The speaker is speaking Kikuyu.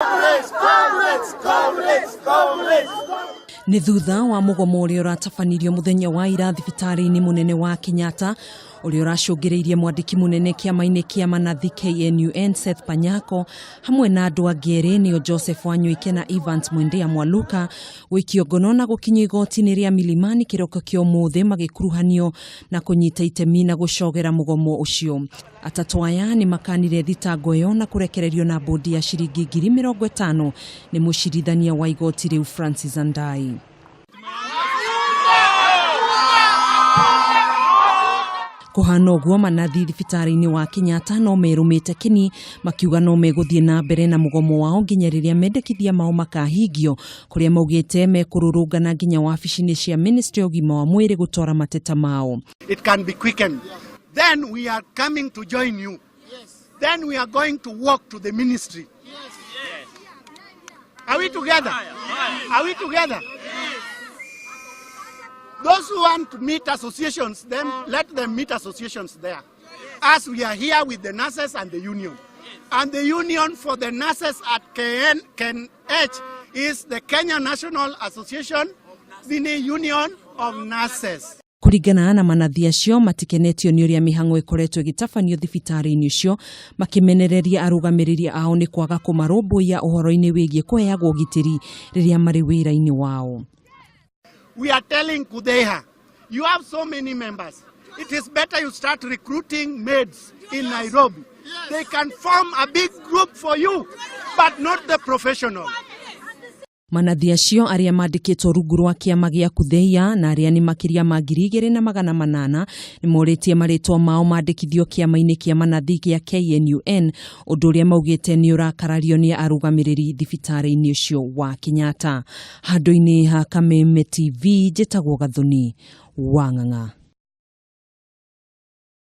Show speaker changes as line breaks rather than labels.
Comrades, comrades, comrades.
Nĩ thutha wa mũgomo ũrĩa ũratabanirio mũthenya wa ira thibitarĩ-inĩ mũnene wa Kenyatta ũrĩa ũracũngĩrĩirie mwandĩki mũnene kĩama-inĩ kĩa manathi KNUN Seth Panyako hamwe na andũ angĩ erĩ nĩo Joseph Wanyoike na Evans Mwendea Mwaluka gũikio ngono na gũkinyio igoti-inĩ rĩa Milimani kĩroko kĩa ũmũthĩ magĩkuruhanio na kũnyita itemi na gũcogera mũgomo ũcio. Atatũ aya nĩ makanire thitango ĩyo na kũrekererio na mbũndi ya ciringi 50,000 nĩ mũcirithania wa igoti rĩu Francis Andai. Kũhana ũguo manathi thibitarĩ-inĩ wa Kenyatta no merũmĩte kĩni makiuga no megũthiĩ na mbere na mũgomo wao nginya rĩrĩa mendekithia mao makahingio kũrĩa maugĩte mekũrũrũngana nginya wabici-inĩ cia Ministry ya ũgima wa mwĩrĩ gũtwara mateta mao.
It can be quickened. Then we are coming to join you. Then we are going to walk to the ministry. Are we together? Are we together? Those who want to meet associations, then let them meet associations there. As we are here with the nurses and the union. And the union for the nurses at KN, KNH is the Kenya National Association, the Union of Nurses.
Kũringana na manathi acio matikenetio nĩ ũrĩa mĩhang'o ĩkoretwo ĩgĩtabanio thibitarĩ-inĩ ũcio makĩmenereria arũgamĩrĩri ao nĩ kwaga kũmarũmbũiya ũhoro-inĩ wĩgiĩ kũheagwo ũgitĩri rĩrĩa marĩ wĩra-inĩ wao.
We are telling Kudeha, you have so many members. It is better you start recruiting maids in Nairobi. They can form a big group for you, but not the professional.
Manathi acio arĩa mandĩkĩtwo rungu rwa kĩama gĩa Kutheia na arĩa nĩ makĩria ma 2,800 nĩ morĩtie marĩtwa mao mandĩkithio kĩama-inĩ kĩa manathi gĩa KNUN ũndũ ũrĩa maugĩte nĩ ũrakarario nĩ arũgamĩrĩri thibitarĩ-inĩ ũcio wa Kenyatta. Handũ-inĩ ha Kameme TV njĩtagwo Gathoni wa Ng'ang'a.